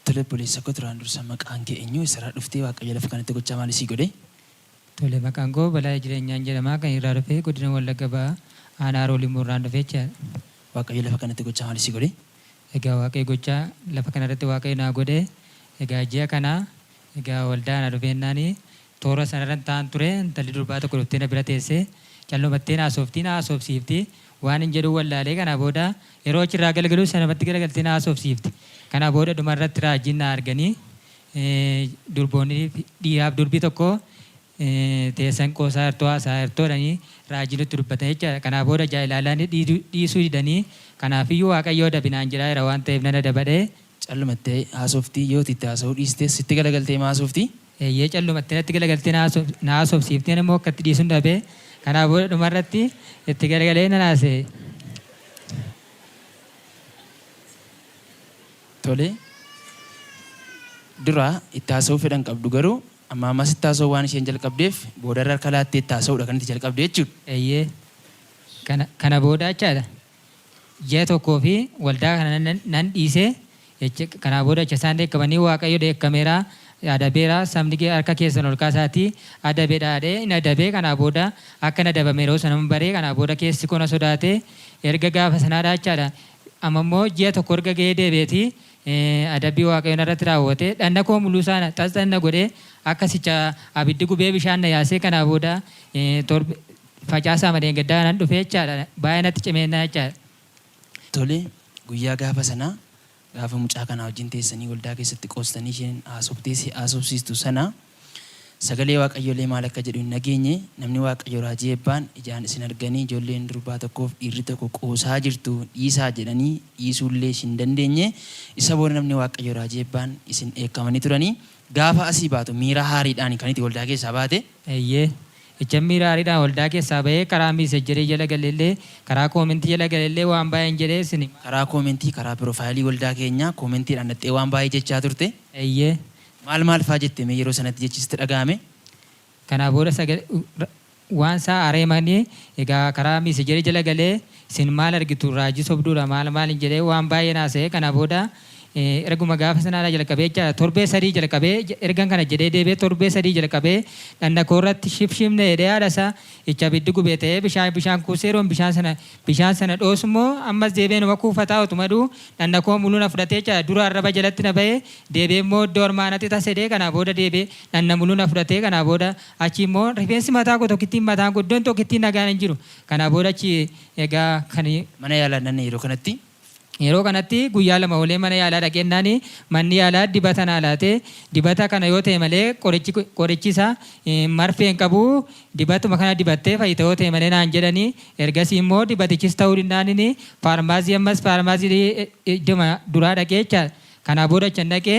Tole obboleessa koo duraan dursa maqaan kee eenyu eessarraa dhuftee Waaqayyo lafa kanatti gochaa maalii sii godhe? Tole maqaan koo Balaa Jireenyaan jedhama. Kan irraa dhufe godina Wallagga Bahaa aanaa Haroo Limmuu irraan dhufe jechaadha. Waaqayyo lafa kanatti gochaa maalii sii godhe? Egaa Waaqayyo gochaa lafa kanarratti Waaqayyo naa godhe. Egaa ji'a kana egaa waldaa na dhufeennaani toora sanarran taa'an ture. Intalli durbaa tokko dhuftee na bira teesse. Callumattee na haasofti, na haasofsiifti. Waan hin jedhu wallaalee kana booda yeroo achirraa galgalu sanamatti galagaltee na haasofsiifti. Kana booda dhumarratti raajiin na arganii durboonni dhiiraaf durbi tokko teessan qoosaa jirtuu haasaa jirtuu jedhanii raajii nutti dubbatan jechaadha. Kanaa booda jaalallaan dhiisuu didanii kanaafiyyuu Waaqayyoo adabi naan jedhaa jira waan ta'eef nan adabadhe. Callumattee haasofti yoo itti haasa'uu dhiiste sitti galagaltee ma haasofti? Eeyyee callumattee natti galagaltee na haasofsiifti ani immoo akka itti dhiisuun dhabe. Kanaa booda dhumarratti itti galagalee nan haasa'e. Tole. Dura itti haasa'uu fedha hin qabdu garuu amma ammas itti haasa'uu waan isheen jalqabdeef boodarra harka laattee itti haasa'uudha kan itti jalqabde jechuudha. Eeyyee. Kana, kana booda jechaadha. Ji'a tokkoo fi waldaa kana nan, nan dhiise. Jecha, kanaa booda jecha isaan dheekkamanii Waaqayyo dheekkameera, adabeera, sabni kee harka keessan ol kaasaatii adabedha jedhee in adabe. Kanaa booda akka hin adabame yeroo sanan bare. Kanaa booda keessi koo na sodaate. Erga gaafa sanaadha jechaadha. Amma immoo ji'a tokko erga ga'ee deebi'eeti adabbii Waaqayyo narratti raawwate. Dhanna koo muluu isaa xaxxan na godhe. Akka sicha abiddi gubee bishaan na yaasee kanaa booda torbe facaasaa malee gaddaa nan dhufe jechaadha. Baay'ee natti cimeennaa jechaadha. Tole guyyaa gaafa sanaa gaafa mucaa kanaa wajjin teessanii waldaa keessatti qoostanii isheen haasoftee si haasofsiistu sana sagalee Waaqayyoolee maal akka jedhu hin dhageenye namni Waaqayyo raajii eebbaan ijaan isin arganii ijoolleen durbaa tokkoof dhiirri tokko qoosaa jirtu dhiisaa jedhanii dhiisuullee hin dandeenye isa booda namni Waaqayyo raajii eebbaan isin dheekkamanii turanii gaafa asii baatu miira haariidhaan kan itti waldaa keessaa baate. Eeyyee. Ichan miira haariidhaan waldaa keessaa bahee karaa miisejjerii jala galellee karaa koomentii jala galellee waan baay'een jedhee isin. Karaa koomentii karaa piroofaayilii waldaa keenyaa koomentiidhaan dhaxxee waan baay'ee jechaa turte. Eeyyee. Maal maal faa jette mee yeroo sanatti jechi sitti dhaga'ame? Kanaa booda waan isaa areemanii egaa karaa miisejerii jala galee isin maal argitu raajii sobduudha maal maal hin jedhee waan baay'een haasa'e. Kana booda erguma gaafa sanaadhaa jalqabee jechaadha torbee sadii jalqabee ergan kana jedhee deebi'ee torbee sadii jalqabee dhanna koo irratti shifshifne jedhee haadha isaa icha abiddi gubee ta'ee bishaan bishaan kuusee yeroon bishaan sana bishaan sana dhoosu immoo ammas deebi'ee numa kuufataa otuma dhuu dhanna koo muluu na fudhatee jechaadha. Dura arraba jalatti na ba'ee deebi'ee immoo iddoo armaa natti tasedee kanaa booda deebi'ee dhanna muluu na fudhatee kanaa booda achi immoo rifeensi mataa koo tokkittiin mataan koo iddoon tokkittiin nagaan hin jiru. Kanaa booda achi egaa kan Mana yaalaa nanne yeroo kanatti. Yeroo kanatti guyyaa lama oolee mana yaalaa dhaqeennaan manni yaalaa dibata naa laate. Dibata kana yoo ta'e malee qorichi qorichi isaa marfee hin qabu dibatuma kana dibattee fayyita yoo ta'e malee naan jedhani. Ergasii immoo dibatichis ta'uu dinnaaniin faarmaasii ammas faarmaasii iddoma duraa dhaqee jechaadha. Kanaa booda achan dhaqee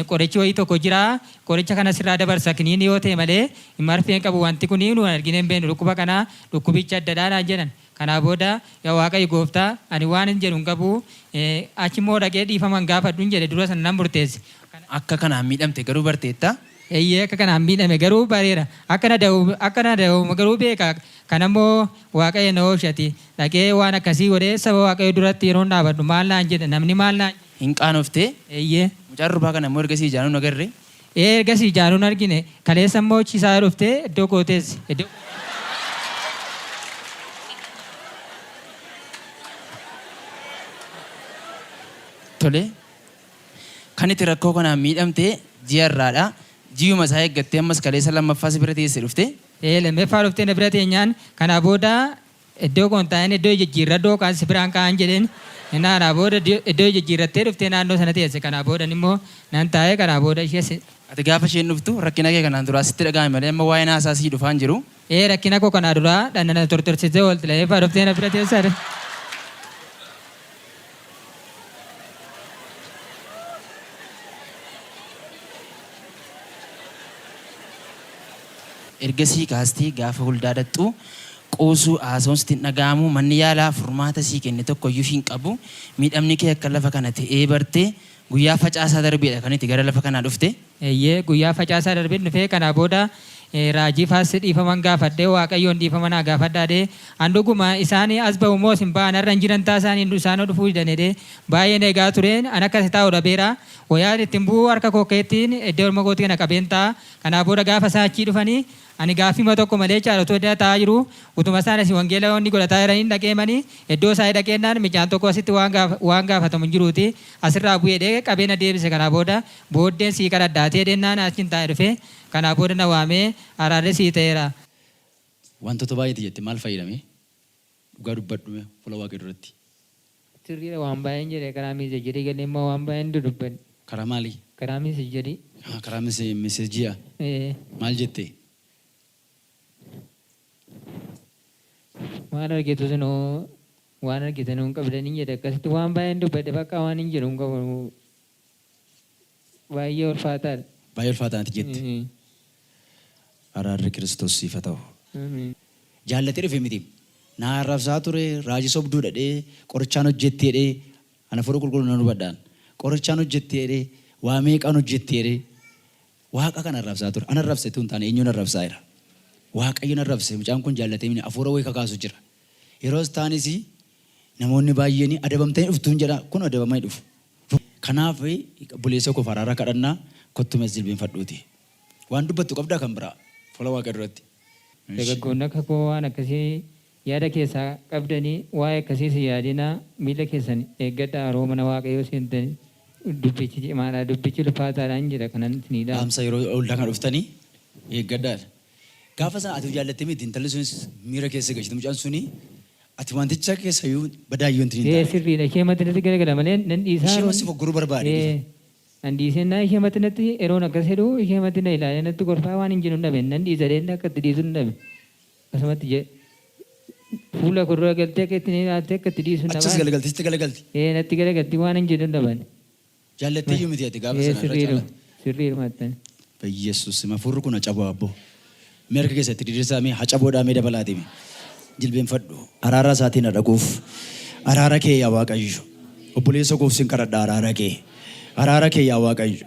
qorichi wayii tokko jira qoricha kana sirraa dabarsa kiniinii yoo ta'e malee marfee hin qabu wanti kun nu arginee hin beeknu dhukkuba kana dhukkubicha addadhaa naan jedhan. Kanaa booda yaa Waaqayyo gooftaa ani waanin jedhu hin qabu achi immoo dhaqee dhiifama hin gaafadhun jedhe dura sana nan murteesse. Akka kanaan miidhamte garuu barteetta? Eeyyee akka kanaan miidhame garuu bareera. Akka na da'u akka na da'u garuu beeka. Kana immoo Waaqayyo na oolchati. Dhaqee waan akkasii godhee saba Waaqayyo duratti yeroon dhaabadhu maal naan jedha namni maal naan jedha? Hin qaanofte? Eeyyee. Mucaa durbaa kana immoo ergasii ijaanuu hin agarre? Ee ergasii ijaanuu hin argine. Kaleessa immoo chisaa dhuftee iddoo koo teessi. Iddoo. Tole. Kan itti rakkoo kanaan miidhamte ji'a irraadha. Ji'uma isaa eeggattee ammas kaleessa lammaffaa si bira teesse dhufte. Ee lammaffaa dhuftee na bira teenyaan kanaa booda iddoo koo hin taa'in iddoo jijjiirradhu yookaan si biraan kaa'an jedheen. Innaa kanaa booda iddoo jijjiirrattee dhuftee naannoo sana teesse. Kanaa booda immoo nan taa'e kanaa booda ishee. Ati gaafa isheen dhuftu rakkina kee kanaan duraa sitti dhaga'ame malee amma waa'een haasaa sii dhufaa hin jiru. Ee rakkina koo kanaa duraa dhanna na tortorsitee oolte lammaffaa dhuftee na bira teessa. Ergasii kaastee gaafa waldaa dhaqxu qoosuu haasa'uun sitti hin dhaga'amu. Manni yaalaa furmaata sii kenne tokko iyyuu hin qabu. Miidhamni kee akka lafa kana ta'ee barte guyyaa facaasaa darbeedha kan itti gara lafa kanaa dhufte. Eeyyee guyyaa facaasaa darbeen dhufee kanaa booda Raajii faas dhiifaman gaafadhee Waaqayyoon dhiifama naa gaafadhaa jedhee an dhuguma isaan as ba'u moo isin ba'an har'a hin jiran ta'a isaan isaan dhufuu didan jedhee baay'een eegaa ture. An akka isa taa'u dhabeera. Wayaan ittiin bu'uu harka koo keettiin iddoo morma kootii kana qabeen ta'a. Kanaa booda gaafa isaan achii dhufanii ani gaaffima tokko malee jechaadha utuu iddoo taa'aa jiru utuma isaan asii wangeela wanni godhataa jiraniin dhaqeemanii iddoo isaanii dhaqeennaan micaan tokko asitti waan waan gaafatamu hin jiruuti asirraa bu'ee jedhee qabee na deebise. Kanaa booda booddeen sii kadhadhaatee jedhennaan achiin taa'ee dhufe. Kanaa booda na waamee araarri sii ta'eera. Wantoota baay'eeti jette maal fayyadame? Dhugaa dubbadhu mee fuula Waaqayyoo duratti. Sirriidha waan baay'een jedhe karaa miisejerii galee immoo waan baay'een dudubbadhe. Karaa maalii? Karaa miisejerii. Karaa miseeji'a. Ee. Maal jette? Maal argitu sinoo waan argitan hin qabdanii jedhe akkasitti waan baay'een dubbadhe bakka waan hin jedhu hin qabu. Baay'ee ulfaataadha. Baay'ee ulfaataa natti jette. Araarri Kiristoos siif haa ta'u. Amiin. Jaallatee dhufe miti. Na arrabsaa ture, raajii sobduu dhadhee, qorichaan hojjetti jedhee, ana fuula qulqulluu nan hubadhaan. Qorichaan hojjetti jedhee, waa meeqaan hojjetti jedhee, Waaqa kan arrabsaa ture. Ana arrabse utuu hin taane eenyuun arrabsaa jira? Waaqayyoon arrabse. Mucaan kun jaallatee miti hafuura wayii kakaasu jira. Yeroos taanis namoonni baay'een adabamtanii dhuftuun jedha. Kun adabamanii dhufu. Kanaaf obboleessa koof araara kadhannaa kottu mee as jilbeenfadhuuti. Waan dubbattu qabdaa kan biraa fuula Waaqayyoo duratti? Ishi. Dargaggoonni akka koo waan akkasii yaada keessaa qabdanii waa'ee akkasiis hin yaadinaa miila keessan eeggadhaa yeroo mana Waaqayyoo seentanii dubbichi cimaadha dubbichi ulfaataadhaan jedha kanan isinii dhaamu. Dhaamsa yeroo waldaa kana dhuftanii eeggadhaa. Gaafa sana ati jaallattee miti intalli sunis miira keessa galchite mucaan suni Ati wanticha keessa iyyuu badaa iyyuu wanti hin Ee taane. sirriidha ishee matti natti garagala malee nan dhiisaa Ishee yeroon si foggoruu barbaade ee dhiifama. an dhiisennaa ishee matti natti yeroon akkas jedhu ishee matti na ilaalee natti kolfaa waan hin jedhu hin dhabe nan dhiisa jedheen akka itti dhiisu hin dhabe akkasumatti je fuula koo dura galtee akka itti na ilaalte akka itti dhiisu hin Achas dhabaan galagalti sitti galagalti. ee natti galagalti waan hin jedhu hin dhaban Jaallattee iyyuu miti ati gaafa ee sana irra sirriidhuma caalaatti. sirriidhuma jettani. Bayyesuus sim hafuurri kun hacabuu abboo. Mee harka keessa itti diriirsaa mee hacaboodhaa mee dabalaatii mee. Jilbeenfadhu. Araara isaatiin ha dhaquuf. Araara kee yaa Waaqayyo. Obboleessa koof sin kadhadha araara kee. Araara kee yaa Waaqayyo.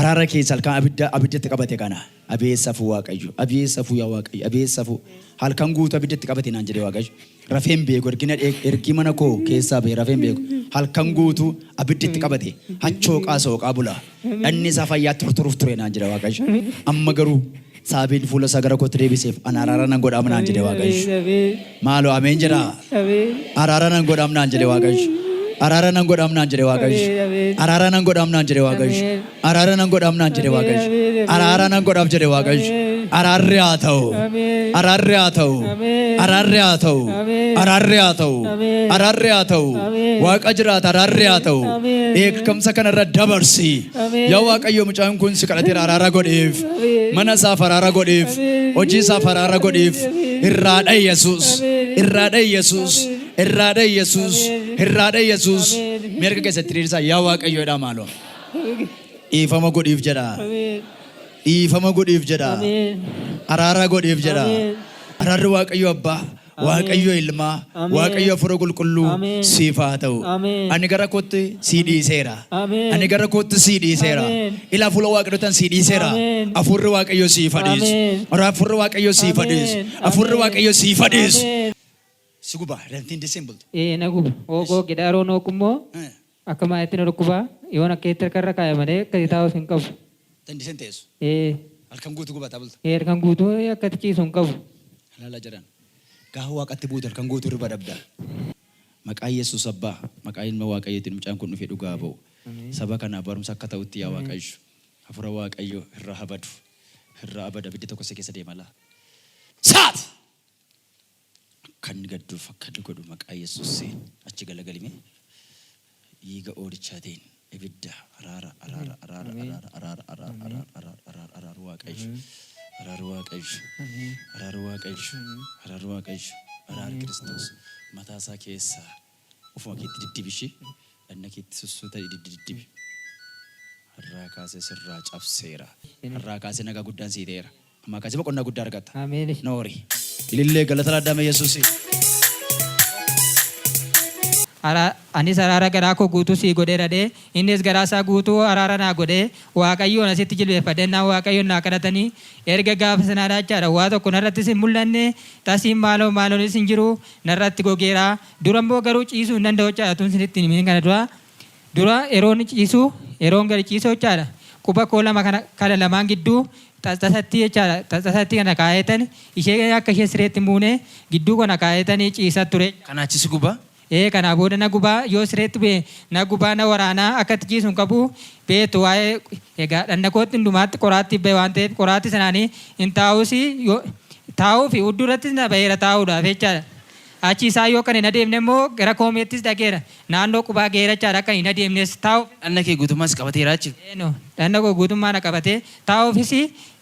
Araara kee isa halkan abidda abiddatti qabate kana. Abee safuu Waaqayyo. Abee safuu yaa Waaqayyo. Abee safuu. Halkan guutuu abiddatti qabate naan jedhe Waaqayyo. Rafee hin beeku ergi na ergi mana koo keessaa ba'e rafee hin beeku. Halkan guutuu abiddi itti qabate hachooqaa sooqaa bula. Dhanni isaa fayyaa tortoruuf ture naan jedhe Waaqayyo. Amma garuu sababiin fuula isaa gara kootti deebiseef ana araara nan godhaaf naan jedhe Waaqayyo. Maaloo ameen jedhaa. Araara nan godhaaf naan jedhe Waaqayyo. Araara nan godhaaf naan jedhe Waaqayyo. Araara nan godhaaf naan jedhe Waaqayyo. Araara nan godhaaf naan jedhe Waaqayyo. Araara nan godhaaf jedhe Waaqayyo. Araarri haa ta'u. Araarri haa ta'u. Araarri haa ta'u. Araarri haa ta'u. Araarri haa ta'u. Waaqa jiraata araarri haa ta'u. Dheekkamsa kanarra dabarsi. Yaa Waaqayyo mucaan kun si kadhateera araara godhiif. Mana isaaf araara godhiif. Hojii isaaf araara godhiif. Irraa dha'i Yesuus. Irraa dha'i Yesuus. Irraa dha'i Yesuus. Irraa dha'i Yesuus. Mee harka keessatti diriirsaa yaa Waaqayyo jedhaa maaloo. Dhiifama godhiif jedhaa. Dhiifama godhiif jedhaa. Araara godhiif jedhaa. Araarri Waaqayyo Abbaa, Waaqayyo Ilmaa, Waaqayyo Hafuura Qulqulluu siif haa ta'u. Ani gara kootti sii dhiiseera. Ani gara kootti sii dhiiseera. Ilaa fuula Waaqayyootan sii dhiiseera. Hafuurri Waaqayyo siif haa dhiisu. Hafuurri Waaqayyo siif haa dhiisu. Hafuurri Waaqayyo siif haa dhiisu. Si guba, rantiin deseen bultu. Ee na guba. Hooqoo qidhaaroon hooqu immoo akka maalitti na dhukkuba. Yoon akka itti harka irra kaa'e malee akka itti taa'us hin qabu. Dandisen teessu. Ee. Halkan guutuu gubataa bulta. Ee halkan guutuu akka itti ciisu hin qabu. Ilaala jedhan. Gaafa waaqatti buutu halkan guutuu hirriba dhabda. Maqaa Yesuus Abbaa, maqaa Ilma Waaqayyootiin mucaan kun dhufee dhugaa haa ba'u. Saba kanaaf barumsa akka ta'utti yaa Waaqayyo, hafuura Waaqayyo irraa haa badu. Irraa haa badu abiddi tokko si keessa deema laa. Saat! Akka inni gadduuf akka inni godhu maqaa Yesuusiin achi galagali mee. Dhiiga oolichaatiin ibidda araara araara araara araara araara araara araara araara araara araara Waaqayyo araara Waaqayyo araara Waaqayyo araara Waaqayyo araara Kiristoos mataa isaa keessaa ofuma keetti diddibi ishii dhagna keetti sussuuta diddibi. Har'aa kaasee sirraa cabseera. Har'aa kaasee nagaa guddaan sii ta'eera. Ammaa kaasee boqonnaa guddaa argatta. Ameen. Noori. Ilillee galata laaddaame Yesuusii. Anis araara garaa koo guutuu sii godheera jedhee, innis garaa isaa guutuu araara naa godhee, Waaqayyoon asitti jilbeeffadhee naan Waaqayyoon naa kadhatanii, erga gaafa sanaadhaa jechaadha waa tokko narrattis hin mul'anne, tasiin maaloo maaloonis hin jiru, narratti gogeera. Dura immoo garuu ciisuu hin danda'u jechaadha, tun isinitti hin himin kana dura. Dura yeroon ciisu, yeroon gadi ciisu jechaadha, quba koo lama kana kana lamaan gidduu xaxasatti jechaadha, xaxasatti kana kaa'eetan ishee akka ishee sireetti hin buune gidduu kana kaa'eetanii ciisa ture. Kanaa achi si guba? Ee, kanaa booda na gubaa, yoo sireetti bu'e na gubaa, na waraanaa, akka itti ciisu hin qabu. Beektu waa'ee egaa dhanna kootti hundumaatti qoraattii ba'e waan ta'eef qoraattii sanaanii hin taa'us, yoo taa'uu fi hudduu irrattis na ba'eera taa'uudhaaf jechaadha. Achi isaa yoo kan hin adeemne immoo gara koomeettis dhaqeera. Naannoo qubaa ga'eera jechaadha, akka hin adeemnes taa'uuf. Dhanna kee guutummaa si qabateera jechuudha. Eeno, dhanna koo guutummaa na qabatee taa'uufis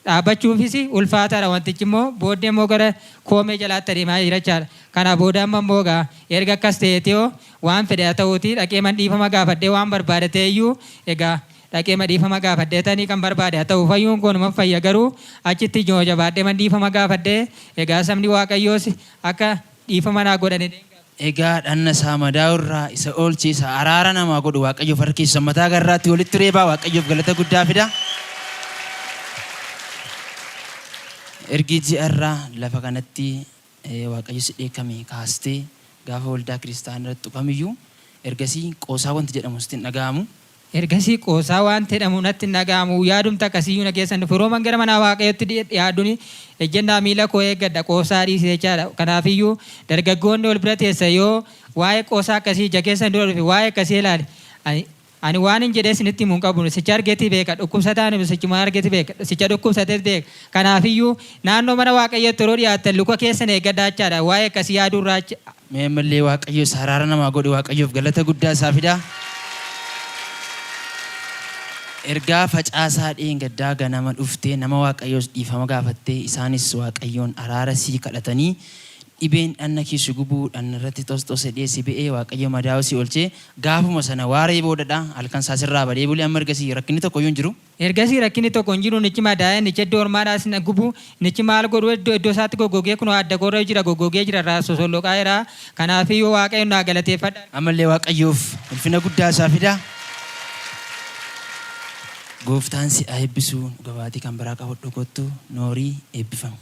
dhaabbachuufis ulfaataadha wantichi immoo, booddee immoo gara koomee jalaatti adeemaa jira jechaadha. Kana booda amma immoo egaa erga akkas ta'eetiyoo waan fedhe haa ta'uutii dhaqeeman dhiifama gaafadhee, waan barbaade ta'eyyuu egaa dhaqeema dhiifama gaafadhee tanii kan barbaade haa ta'u, fayyuun koo numan fayya, garuu achitti ijoo jabaadheeman dhiifama gaafadhee, egaa sabni Waaqayyoos akka dhiifama naa godhan jedheen gaafadhe. Egaa dhanna isaa madaa'u irraa isa oolche, isa araara namaa godhu Waaqayyoof harka keessan mataa garraatti walitti reebaa Waaqayyoof galata guddaa fida. Ergi ji'a irraa lafa kanatti Waaqayyo si dheekkame kaastee gaafa waldaa kiristaanaa irratti kamiyyuu ergasii qoosaa wanti jedhamu sitti hin dhaga'amu. Ergasii qoosaa wanti jedhamu natti hin dhaga'amu. Yaadumti akkasiiyyuu na keessa hin dhufu. Yerooman gara mana Waaqayyootti dhiyaadhuni ejjennaa miila koo eeggadha, qoosaa dhiisi jechaadha. Kanaafiyyuu dargaggoonni wal bira teessa yoo waa'ee qoosaa akkasii ija keessan dura dhufe, waa'ee akkasii ilaali. Ani waan hin jedhee isinitti himu hin qabu. Sicha argeeti beeka. Dhukkubsataan sichuma argeeti beeka. Sicha dhukkubsatees beeka. Kanaafiyyuu naannoo mana Waaqayyootti yeroo dhiyaattan luka keessan eeggadhaa jechaadha. Waa'ee akkasii yaaduu irraa. Mee ammallee Waaqayyo isa araara namaa godhu Waaqayyoof galata guddaa isaa fidaa. Ergaa facaasaa dheengaddaa ganama dhuftee nama Waaqayyoos dhiifama gaafattee, isaanis Waaqayyoon araara sii kadhatanii, dhibeen dhanna kee si gubuu dhanna irratti xosxos jedhee si ba'ee, Waaqayyo madaa'uu si oolchee, gaafuma sana waaree boodadha halkan isaa sirraa badee bulee, amma ergasii rakkinni tokko iyyuu hin jiru. Ergasii rakkinni tokko hin jiru, nichi madaa'ee, nichi iddoo ormaadhaas na gubu, nichi maal godhu, iddoo iddoo isaatti goggogee kunoo adda koorra jira, goggogee jira, irraa sosolloqaa jira. Kanaafiyyuu Waaqayyoon naa galateeffadha. Ammallee Waaqayyoof ulfina guddaa isaa fidaa. Gooftaan si haa eebbisu, dhuga baatii kan biraa qabadhu kottu, noorii, eebbifami.